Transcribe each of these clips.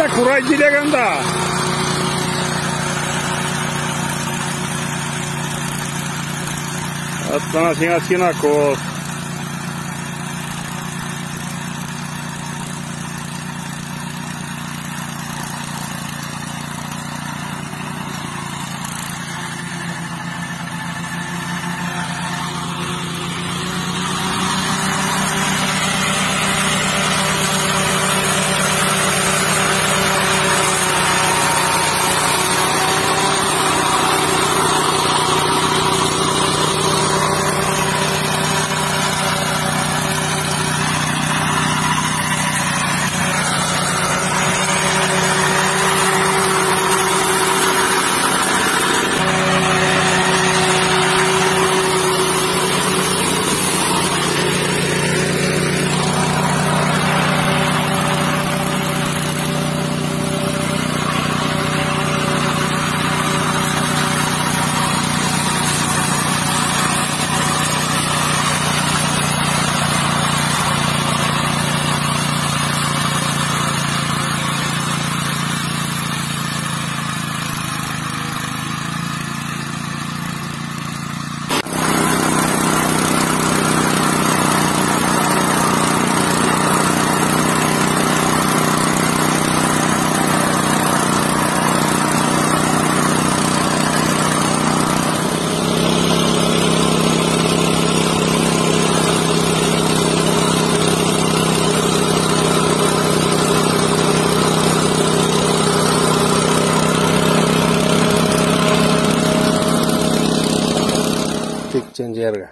Әйдә, курай диләгәндә. Атлана сиңа сенокос. Жерге.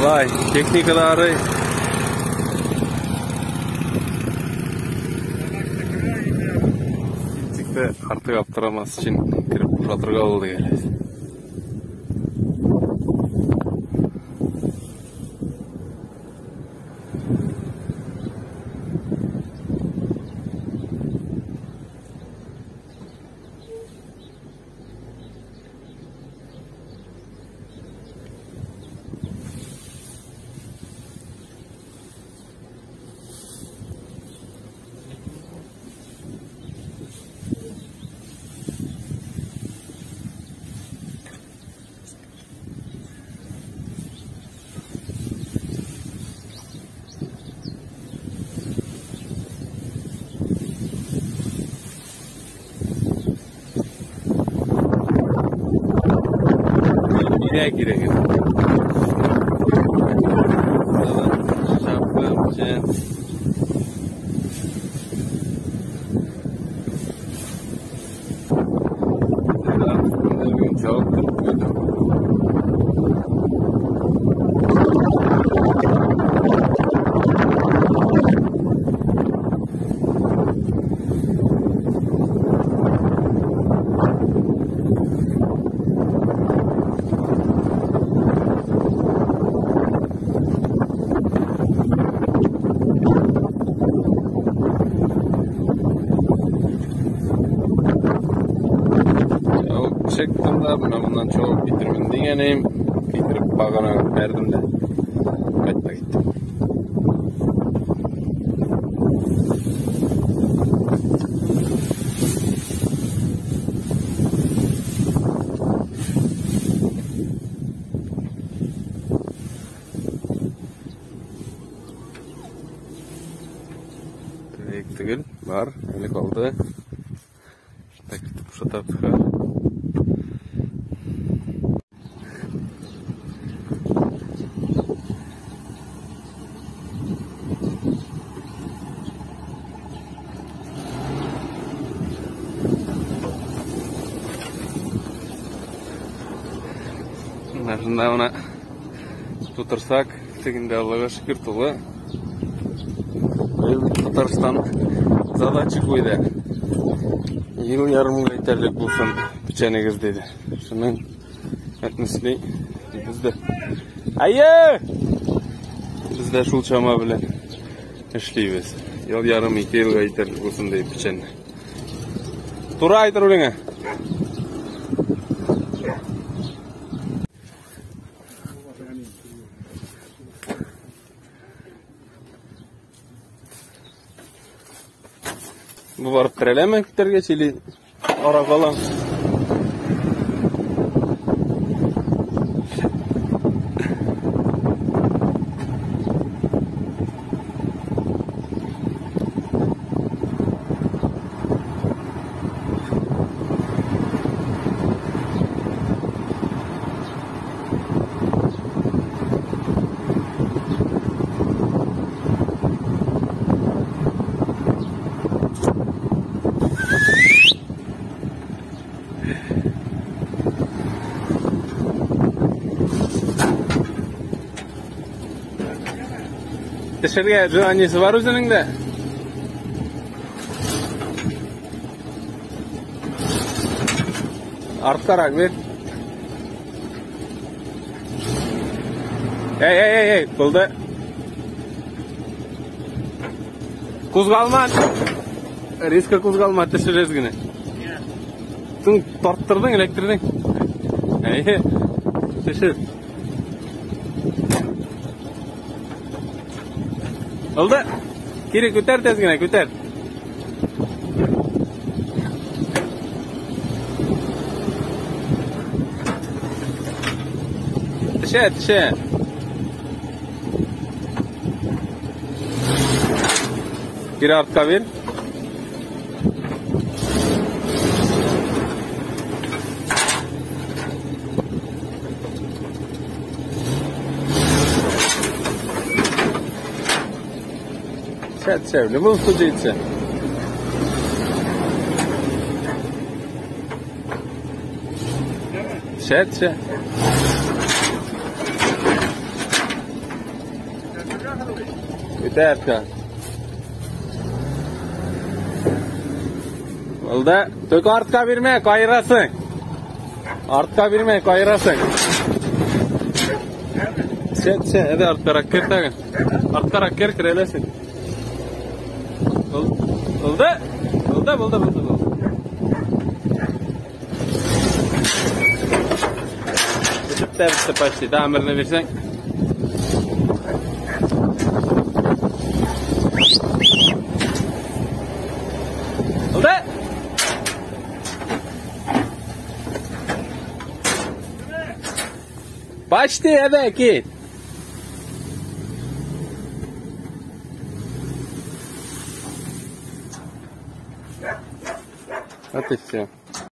Vay, техникалары. Артык аптырамас өчен кирип ушатырга болду келет. Китә кирәк иде. Шапка, печән. Бүген чабып торып куйдым. Чыктым да, менә моннан чабып китермен дигәнем, китереп багана бәрдем дә кайтып киттем. Проект түгел, бар, әле калды. Так, бушатабыз хәзер. Менә шунда менә тутырсак, тегендә Аллага шөкер тулы. Быел Татарстан задача куйды. Ел ярымга җитәрлек булсын печәнегез диде. Шуның әтмесли без дә. Әйе! Без дә шул чама белән эшлибез. Ел ярым, ике елга җитәрлек булсын дип печәнне. Тура әйт рулеңә. Бу барып терәләме китәргәч или ара кала? Төшергә желаниесе бар үзенең дә. Арткарак бир. Эй, эй, эй, эй, булды. Кузгалма. Резко кузгалма, төшерәз генә. Син тарттырдың, эләктердең. Әйе. Төшер. Булды. Кире күтәр тез генә, күтәр. Төшә, төшә. Кире артка бир. Төшә, төшә. В любом случае төшә. Төшә, төшә. Үтә артка. Булды. Только артка бирмә, кайырасың. Артка бирмә, кайырасың. Төшә, төшә. Әйдә арткарак кер тагын. Арткарак кер, керәләсең. Булды. Булды, булды, булды, булды. Бетеп тә бетте почти. Тагын берне бирсәң. Булды. Почти, әйдә, кит. Вот и все.